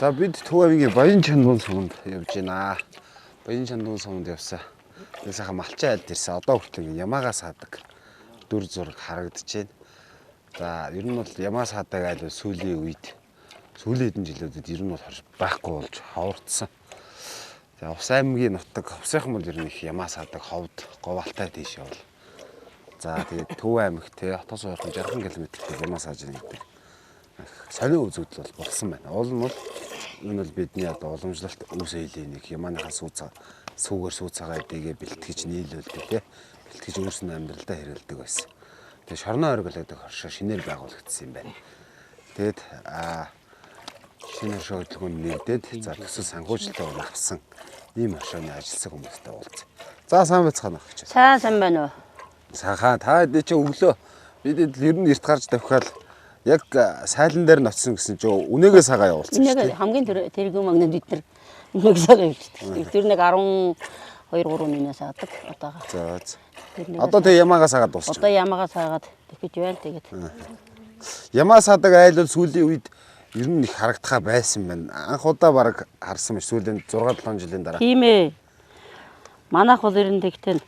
За, бид Төв аймгийн Баян Чандуун суманд явж байна. Баян Чандуун суманд явсан. Тэгээ сайхан малчин айлд ирсэн. Одоо хүртэл ингэ ямаагаа саадаг дүр зураг харагдаж байна. За, ер нь бол ямаа саадаг айл бол сүүлийн үед, сүүлийн хэдэн жилүүдэд ер нь бол хорш байхгүй болж ховорцсон. За, Увс аймгийн нутаг Увсынхан бол ер нь их ямаа саадаг ховд Говьалтай тийш явал. За, тэгээд Төв аймаг те хотоос ойрхон 60 км-тэй ямаа сааж байна гэдэг сонио үзэгдэл бол болсон байна. Уул нь бол энэ бол бидний одоо уламжлалт үс ээлийн нэг ямааныхаа сүүцаа сүүгээр сүү цагаа эдийгээ бэлтгэж нийлүүлдэг те бэлтгэж өөрснөө амьдралдаа хэрэглэдэг байсан. Тэгээ шорноо оргил гэдэг хоршоо шинээр байгуулагдсан юм байна. Тэгээд шинэ хоршоо хөдөлгөөнд нэгдээд, за, төсөл санхүүжилтээ бол авсан ийм хоршооны ажилласан хүмүүстэй уулзсан. За, сайн байцгаана уу гэж. Сайн сайн байна уу? Сайхан, та хэд чи өглөө бид ер нь эрт гарч тавхиал яг сайлан дээр нь очсон гэсэн чи үнээгээ сагаа явуулсан шүү Нэг дээ. хамгийн тэргүүн магнад бид нар нэг сага явчихдаг. Тэр нэг 12 3 минутаас саадаг. Одоо За. тэр нэг Одоо тэгээ ямаагаа сагаад дуусчих. Одоо ямагаа саагаад тэгэж байна тэгээд. Ямаа саадаг айл бол сүүлийн үед ер нь их харагдахаа байсан байна. Анх удаа баг харсан биш, сүүлийн 6 7 жилийн дараа. Тийм ээ. Манайх бол ер нь тэгтэн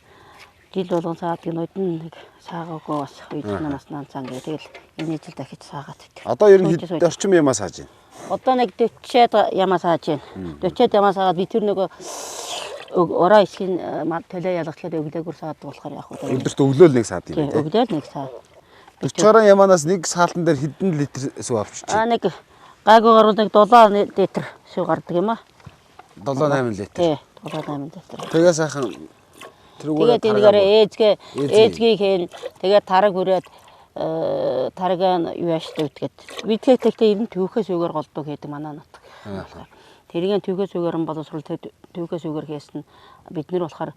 жил болгон саадаг, нодон нэг саагаагүй бас үед нас наан гэх тэгэл энэ жил дахиж саагаад байдаг. Одоо ер нь Сууж хэд сууж. орчим ямаа сааж байна? Одоо нэг 40-аад ямаа сааж байна. 40-аад ямаа саагаад би тэр нөгөө орой исхийн төлөө ялгахлаад өглөөгөр саадаг болохоор яг уу. Өдөрт өглөө л нэг саад юм Тийм, тий. өглөө л нэг саад. 40-орон ямаанаас нэг саалтан дээр хэдэн литр сүү авчиж Аа, нэг гайгүй гарвал нэг 7 литр сүү гардаг юм аа. 7 8 литр. Тий, 7 8 литр. Тэгээ сайхан тэрүүгээр Тэгээд энэгээр ээзгээ Ээзгээ. ээзгийг хийн. Тэгээд тараг хүрээд тараг нь юу яаш дүүтгээд. Бидгээ тэгтээ ер нь түүхээ сүүгээр голдог гэдэг манай нутаг. Болохоор тэргийн түүхээ сүүгээр нь боловсрол түүхээ сүүгээр хийсэн нь бид нар болохоор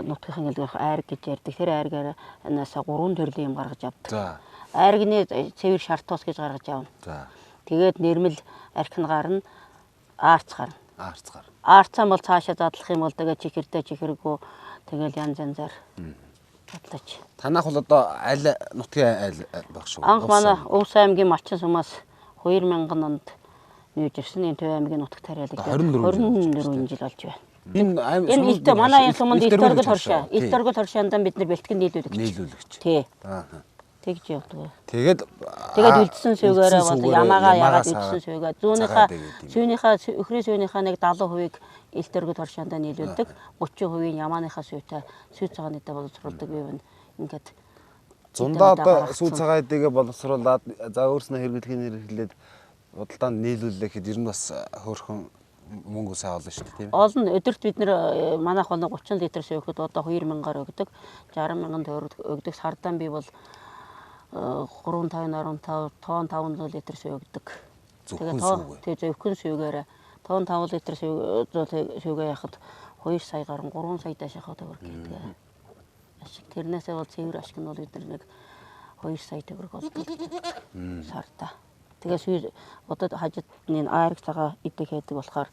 нутгийн хэлгээр айраг гэж ярьдаг. Тэр айргараас гурван төрлийн юм гаргаж авдаг. Айргны цэвэр шартуус гэж гаргаж авна. Тэгээд нэрмэл архин гарна, аарц гарна. Аарцгаар. Аарцсан бол цаашаа задлах юм бол тэгээд чихэрдээ чихэргүү тэгэл янз янзаар задлаж. Танах бол одоо аль нутгийн айл баг шүү? Анх манай Өвс аймгийн Малчин сумаас 2000 онд нүүж ирсэн, энэ Төв аймгийн нутагт тариалагдаад 24 24 жил болж байна. Энэ аим Энэ илт манай энэ суманд илт оргил хоршоо. Илт оргил хоршоондан бид нар бэлтгэн нийлүүлэгч. Нийлүүлэгч. Тий. Аа. Тэгж явдаг. Тэгээд Тэгээд үлдсэн сүйгээрээ бол ямаагаа ягаад саагаад үлдсэн сүйгээ зүүнийхээ цагаад игээд юм. сүүнийхээ өхрийн сүүнийхээ нэг 70%-ийг илт өргөд хоршоондоо нийлүүлдэг. 30%-ийг ямааныхаа сүйтэй сүй цагаанытай боловсруулдаг юм байна. Ингээд Зундаа эдгээр одоо гаргацсан. сүү цагаан эдийгээ боловсруулад, за, өөрснөө хэрэглэхийн хэрэглээд худалдаанд нийлүүллээ гэхэд ер нь бас хөөрхөн мөнгө сайн олно шүү дээ, тийм ээ. Олон өдөрт бид нэр манайх бол 30 литр сүйхэд одоо 2000-аар өгдөг. 60 мянган төгрөг өгдөг. Сардан би бол 350.5 тоон 500 литр сүй өгдөг. Зөвхөн сүүгээ. Тий, зөвхөн сүйгээр тоон 5 литр сүйгээ яхад 2 сая гарan 3 сая дааш яхад төгрөг гэдэг. Ашиг тэрнээсээ бол цэвэр ашиг нь бол бид нар нэг 2 сая төгрөг олдог сарда. Тэгээ сүй одоо хажидны айраг цагаа идэх хийдэг болохоор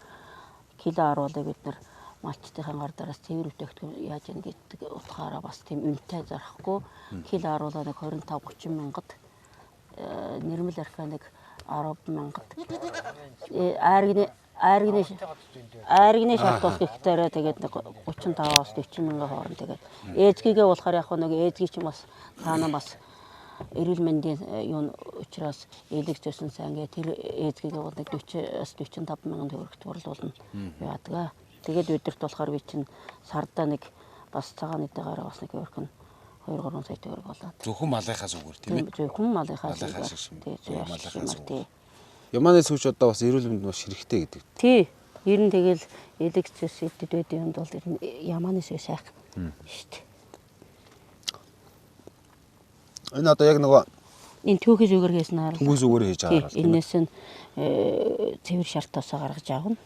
кило аруулыг бид нар малчдынхаа гар дараас цэвэр бүтээгдэхүүн яаж яана гэдэг утгаараа бас тийм үнэтэй зарахгүй, кило аруулаа нэг 25 30 мянгад, нэрмэл архиа нэг 10 мянгад, айргны шалтуус гэхтээрээ тэгээд нэг 35-аас 40 мянган хооронд. Тэгээд ээзгийгээ болохоор яг нэг ээзгий чинь бас таана бас эрүүл мэндийн юу учраас элэг зөсөн сайн гэ тэр ээзгийгээ бол нэг 40-аас 45 мянган төгрөгт борлуулна яадаг аа. Тэгээд өдөрт болохоор би чинь сарда нэг бас цагаан эдгээр бас нэг өөрхөн 2 3 сая төгрөг болоод. Зөвхөн малынхаа сүгээр, тийм ээ. Зөвхөн малынхаа Малынхаа сүгээр. шиг шим. Тий, зүй Малынхаа ашиг шимэр, тий. Ямааны сүүч одоо бас эрүүл мэнд маш хэрэгтэй гэдэг. Тий. Ер нь тэгэл элэг зөс идэд байд юмд бол ер нь ямааны сүй сайхан шүү дээ. Энэ одоо яг нөгөө Энэ түүхий зүгээр хийсэн харал. түнхүү сүгээр хийж Тий, байгаа юм. энэс нь цэвэр шартаасаа гаргаж авна.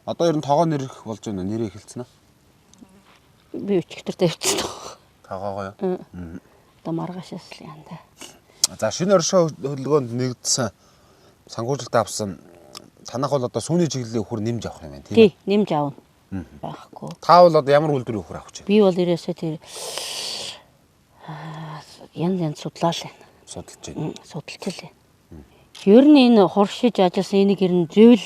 Одоо ер нь тогоо нэрэх болж байна уу? Нэрээ эхэлсэн үү? Би өчигдөр тавьчихсан. Тогоогоо юу? Одоо маргаашаас л янда. За, шинэ оршин хөдөлгөөнд нэгдсэн санхүүжилт авсан танах бол одоо сүүний чиглэлийн өхөр нэмж авах юм байна, тийм Тий, ээ? нэмж авна. Байхгүй. Та бол одоо ямар үйлдвэрийн өхөр авах гэж байна? Би бол ерөөсөө тэр янз янз судлаа л байна. Судалж байна. Судалж л байна. Ер нь энэ хуршиж ажилласан энийг ер нь зөвл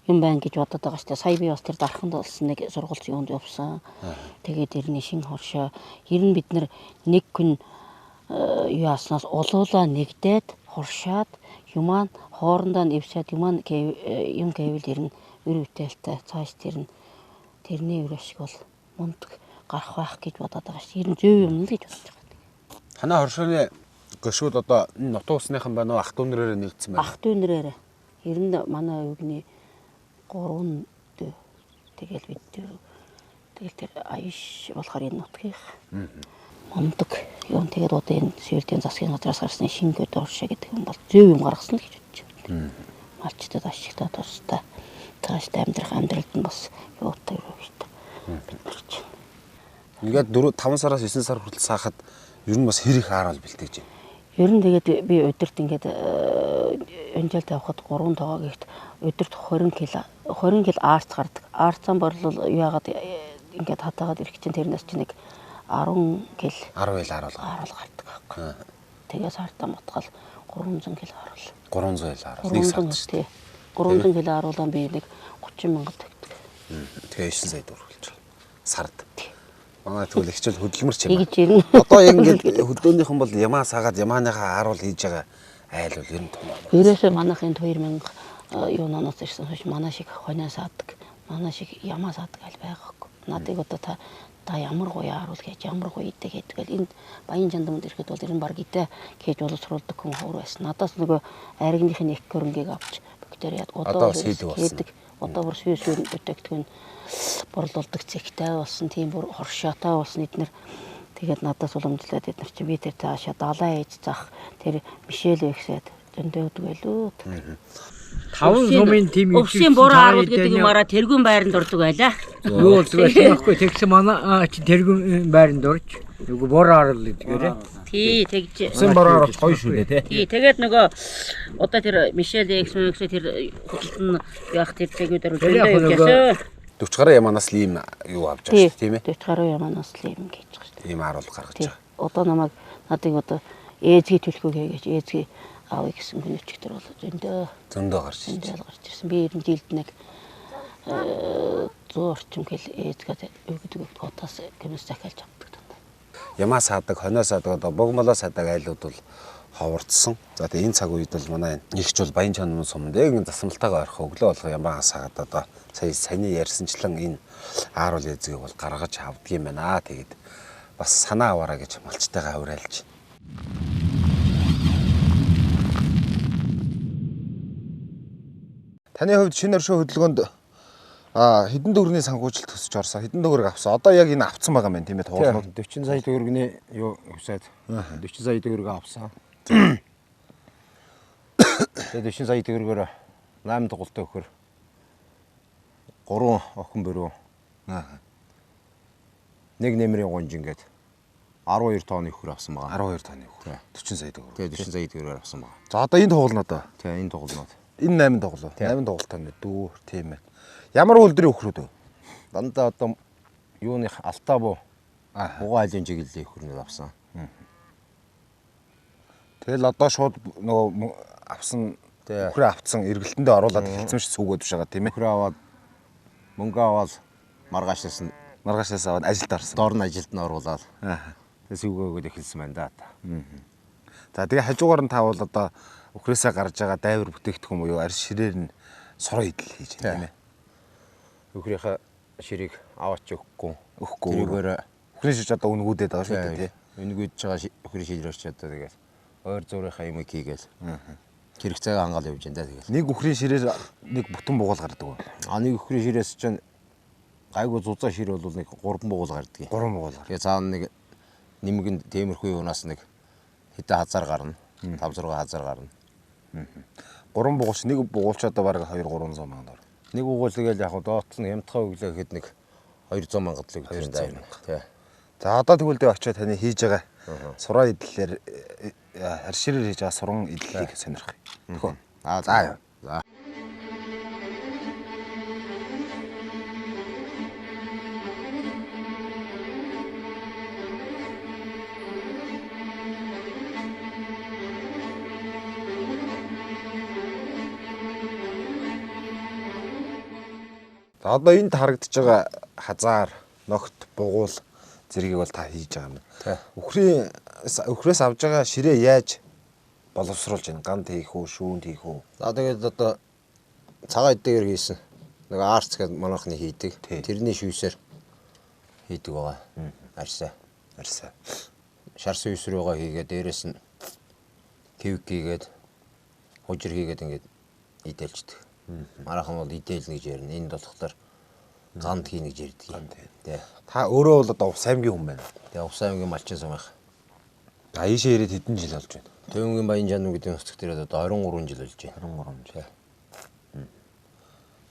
юм байна гэж бодод байгаа шүү дээ. Сая би бас тэр дарханд болсон нэг сургалт юунд явсан. Тэгээд ер нь шин хуршаа ер нь бид нэг күн юу яаснаас улуулаа нэгдээд хуршаад юман хоорондоо нэвсээд юман юм гэвэл ер нь үр бүтээлтэй цааш тэр нь тэрний үр ашиг бол мундаг гарах байх гэж бодоод байгаа шүү. Ер нь зөв юм л гэж бодож байгаа. Танай хоршооны гөшүүд одоо энэ нутан усныхан байна уу, ах дүүнрээрээ нэгдсэн байна? Ах дүүнрээрээ. Ер нь манай өвгний 3 дүү. Тэгэл бид тэгэл тэр аяш болохоор энэ нутгийнх. Мундаг юм тэгээд одоо энэ сүйрдийн засгийн газраас гарсан шинэ көд оршоо гэдэг юм бол зөв юм гаргасан л гэж бодож байна. Малчдад ашигтай тустай цаашдаа амьдрах амьдралд нь бас юутай юу гэдэг бид нар чинь. Ингээд 4 5 сараас 9 сар хүртэл саахад ер нь бас хэр их ааруул бэлтгэж байна. Ер нь тэгээд би өдөрт ингээд өнжил тавихад 3 тоогоо гэхэд өдөрт 20 кг 20 кг аарц гардаг. Аарцан борлол юу яагаад ингээд хатаагаад ирэх чинь тэрнээс чинь нэг 10 кг 10 кг ааруул гардаг байхгүй. Тэгээ сартаа мутгал 300 кг ааруул. 300 кг ааруул. Нэг сард шүү дээ. 300 кг ааруулаа би нэг 30 мянга төгдөг. Тэгээ 9 сая төгрөг болж байгаа. Сард. Манай тэгвэл хичээл хөдөлмөрч юм. Одоо яг ингээд хөдөөнийхэн бол ямаа саагаад ямааныхаа ааруул хийж байгаа айл бол ер нь том. Ерөөсөө манайх энд 2000 юунаас ирсэн хойш манай шиг хоноо саадаг, манай шиг ямаа саадаг айл байгаагүй. Надыг одоо та ямар гоё ааруул гэж ямар гоё идэ гэдэг л энд Баян чандамд ирэхэд бол ер нь баг идэ гэж боловсруулдаг хүн ховор байсан. Надаас нөгөө айргийнхын нэг хөрөнгийг авч бүгдээр яад одоо хийдэг. Одоо бүр сүй сүй бүтээгдэхүүн борлуулдаг цэгтэй болсон, тийм бүр хоршоотой болсон эднэр. Тэгээд надаас уламжлаад эднэр чи би тэр цаашаа далайн ээж зах тэр Мишель ихсэд зөндөө өгдөг байлуу. Таван сумын тим өвсийн буруу ааруул гэдэг юмараа тэргүүн байранд ордог байлаа. Юу болдог байсан байхгүй тэгсэн манай чи тэргүүн байранд орж нөгөө буруу ааруул гэдгээрээ. Тий тэгж. Өвсийн буруу ааруул гоё шүү дээ тий. Тий тэгээд нөгөө одоо тэр Мишель Экс мэгс тэр худалд нь яах тэр цэгүүдэр зөндөө явжсэн. 40 гаруй яманаас л ийм юу авч байгаа шүү тийм ээ. 40 гаруй яманаас л ийм гэж байгаа шүү. Ийм ааруул гаргаж байгаа. Одоо намайг надыг одоо ээзгий төлхөө хийгээч ээзгий авъя гэсэн хүн өчигдөр бол зөндөө гарч ирсэн. Гарч ирсэн. Би ер нь жилд нэг 100 орчим кил ээзгээ өгдөг хотоос гэмс захиалж авдаг дандаа. Ямаа саадаг, хоноо саадаг, одоо бугмалаа саадаг айлууд бол ховордсон. За тэгээ энэ цаг үед бол манай нэгч бол Баян чанамын суманд яг засамлтайгаа орхих өглөө болго ямаа саагаад одоо сая саяны ярьсанчлан энэ ааруул ээзгийг бол гаргаж авдаг юм байна. Тэгээд бас санаа аваарай гэж малчтайгаа уриалж. Таны хувьд шинэ оршин хөдөлгөөнд хэдэн төгрөгийн санхүүжилт төсөж орсон, хэдэн төгрөг авсан? Одоо яг энэ авцсан байгаа юм байна тийм ээ тугуулнууд. 40 сая төгрөгийн юу өсөөд 40 сая төгрөг авсан. Тэгээд 40 сая төгрөгөөр 8 тугуултай өхөр 3 охин бөрөө. Нэг нэмрийн гунж ингээд 12 тонны өхөр авсан байгаа. 12 тонны өхөр. 40 сая төгрөг. Тэгээд 40 сая төгрөгөөр авсан байгаа. За одоо энэ тугуулнууд аа. Тийм энэ тугуулнууд. Энэ 8 тугуулуу. 8 тугуултай нь дүүр тийм ээ. Ямар үйлдвэрийн өхрүүд вэ? Дандаа одоо юуных алтаа буу бугуй айлын чиглэлийн өхрнүүд авсан. Тэгэл одоо шууд нөгөө авсан өхрөө авцсан эргэлтэндээ оруулаад эхэлсэн ш сүгөөд биш байгаа тийм ээ. Өхрөө аваад мөнгө аваад маргаашаас нь аваад ажилд орсон. Дор нь ажилд нь оруулаад. Тэгээ сүгөөгөөд эхэлсэн байна да. За тэгээ хажуугаар нь таавал одоо өхрөөсөө гарч байгаа дайвар бүтээгдэхүүн буюу арьс ширээр нь суран идэл хийж байна тийм ээ. Өхрийнхээ ширийг аваач өгөхгүй. Өгөхгүй. Тэрүүгээр өхрийн ширч одоо үнгүүдээд байгаа шүү дээ тий. Үнгүүдж байгаа өхрийн ширээр ч одоо тэгээд ойр зуурынхаа юмыг хийгээл. Хэрэгцээгээ хангаал явж байна да тэгэл. Нэг өхрийн ширээр нэг бүтэн бугуул гардаг уу? А нэг өхрийн ширээс чинь гайгүй зузаан шир бол нэг 3 бугуул гардаг. 3 бугуул гардаг. Тэгээ цаана нэг нэмгэнд тиймэрхүү юунаас нэг хэдэн хазар гарна. 5 6 хазар гарна. 3 бугуулч нэг бугуулч одоо бараг 2 300 мянган доллар. Нэг угуул тэгэл яг доотлон нь хямдхан өглөө гэхэд нэг 200 мянга л өгдөг юм даа. Тий. За одоо тэгвэл дэ очиод таны хийж байгаа сураа идлэлээр арширээр хийж байгаа суран идлэлийг сонирх. Тэхөө. Аа за. За. За одоо энд харагдаж байгаа хазаар, ногт, бугуул зэргийг бол та хийж байгаа юм. Үхрийн үхрээс авж байгаа ширээ яаж боловсруулж байна? Ганд хийх үү, шүүнд хийх үү? За тэгээд одоо цагаан эдгээр хийсэн. Нэг арц гэдэг манайхны хийдэг. Тэрний шүйсээр хийдэг байгаа. Арьсаа. Арьсаа. Шар сүйс рүүгээ хийгээд дээрэс нь кивк хийгээд хужир хийгээд ингээд идэлждэг. Манайхан бол идэлнэ гэж ярина. Энд болохоор ганд хийнэ гэж ярьдаг. Ганд хийнэ. Тий. Та өөрөө бол одоо Увс аймгийн хүн байна. Тэгээ Увс аймгийн Малчин сум байх. За ийшээ ирээд хэдэн жил болж байна? Төвөнгийн Баян Жан гэдэг нутаг дээр одоо 23 жил болж байна. 23 жил.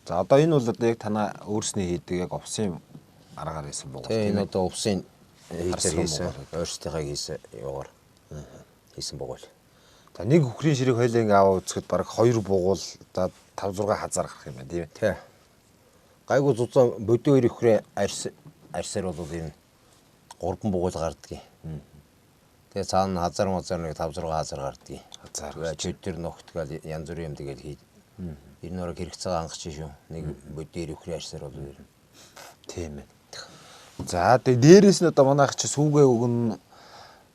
За одоо энэ бол одоо яг танаа өөрсний хийдэг яг увсын аргаар хийсэн бугуул. Тэгээ энэ одоо увсын хийцээр Харсан хийсэн, бугуул. ойрстынхаа хийсэн юугаар хийсэн бугуул. За нэг үхрийн ширийг хоёлаа ингээ аваа үзэхэд бараг 2 бугуул за 5 6 хазаар гарах юм байна тийм ээ. Тий. Гайгүй зузаан бодио хоёр үхрээ арьс арьсаар бол энэ 3 бугуул гардгийг. Тэгээ цаана хазар мазар нэг 5 6 хазар гардгийг. Хазаар. Тэгээ чөтгөр ногт гал янз бүрийн юм тэгэл хий. Ер нь орог хэрэгцээгээ хангах чинь шүү. Нэг бодио үхрээ арьсаар бол ер нь. Тийм ээ. За тэгээ дээрэс нь одоо манайх чи сүүгээ өгнө.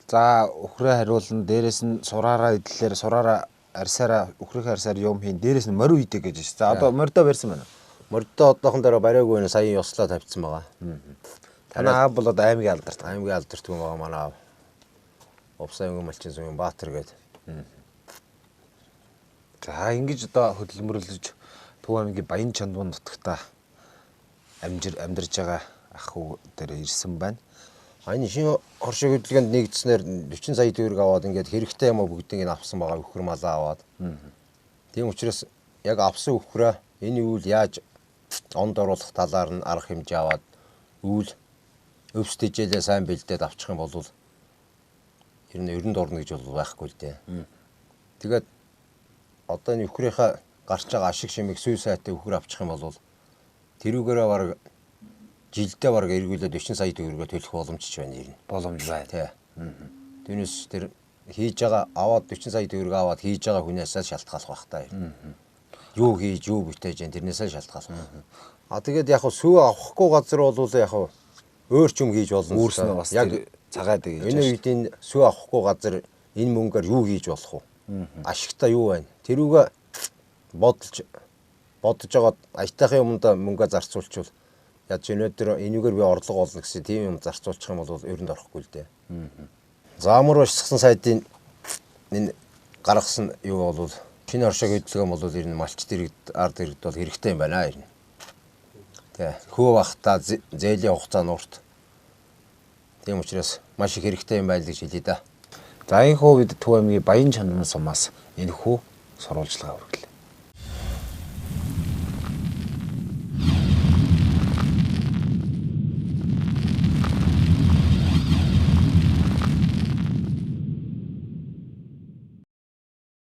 За үхрээ хариулна. Дээрэс нь сураараа идлэлээр сураараа арьсаараа үхрийнхээ арьсаар юм хийн. Дээрэс нь морь үйдэг гэж байна. За одоо морьдоо барьсан байна. Морьдоо одоохон дээр бариагүй нэ сая ёслоо тавьчихсан байгаа. Танай аав бол одоо аймгийн алдарт. Аймгийн алдарт хүн байгаа манай аав. Увс аймгийн Малчин сумын Баатар гэдэг. За ингэж одоо хөдөлмөрлөж Төв аймгийн Баян Чандван нутагта амьдарч байгаа ах хүү дээр ирсэн байна. А энэ шинэ хоршиг хөдөлгөөнд нэгдснээр 40 сая төгрөг аваад ингээд хэрэгтэй юм уу бүгдийг нь авсан байгаа, үхэр малаа аваад. Тийм учраас яг авсан үхрээ энэ үйл яаж онд оруулах талаар нь арга хэмжээ аваад үйл өвс тэжээлээ сайн бэлдээд авчих юм бол ер нь өрөнд орно гэж бол байхгүй л дээ. Тэгээд одоо энэ үхрийнхээ гарч байгаа ашиг шимийг сүй сайтай үхэр авчих юм бол тэрүүгээрээ бараг жилдээ бараг эргүүлээд 40 сая төгрөгөө төлөх боломж ч байна ер нь. Боломж байна. Тий. Түүнээс тэр хийж байгаа аваад 40 сая төгрөг аваад хийж байгаа хүнээсээ шалтгаалах байх та. Юу хийж, юу бүтээж जैन тэрнээсээ шалтгаалах. А тэгээд яг сүү авахгүй газар бол яг өөр ч юм хийж болно. Үүрснээ бас яг цагаад гэж энэ үед энэ сүү авахгүй газар энэ мөнгөөр юу хийж болох вэ? Ашигтай юу байна? Тэрүүгээ бодож байгаа аятайхын юмдаа мөнгө зарцуулчвал яаж өнөөдөр энүүгээр би орлого олно гэсэн тийм юм зарцуулчих юм бол өрөнд орохгүй л дээ. Заамар башсгсан сайдын энэ гаргасан юу бол шинэ оршиг хөдөлгөөн бол ер нь малчт иргэд, ард иргэд бол хэрэгтэй юм байна ер нь. Тэ хөө бахта зээлийн хугацаа нурт. Тийм учраас маш их хэрэгтэй юм байна л гэж хэлье да. За энэ хүү бид Төв аймгийн Баян Чандван сумаас энэ хүү сурвалжлага хүргэлээ.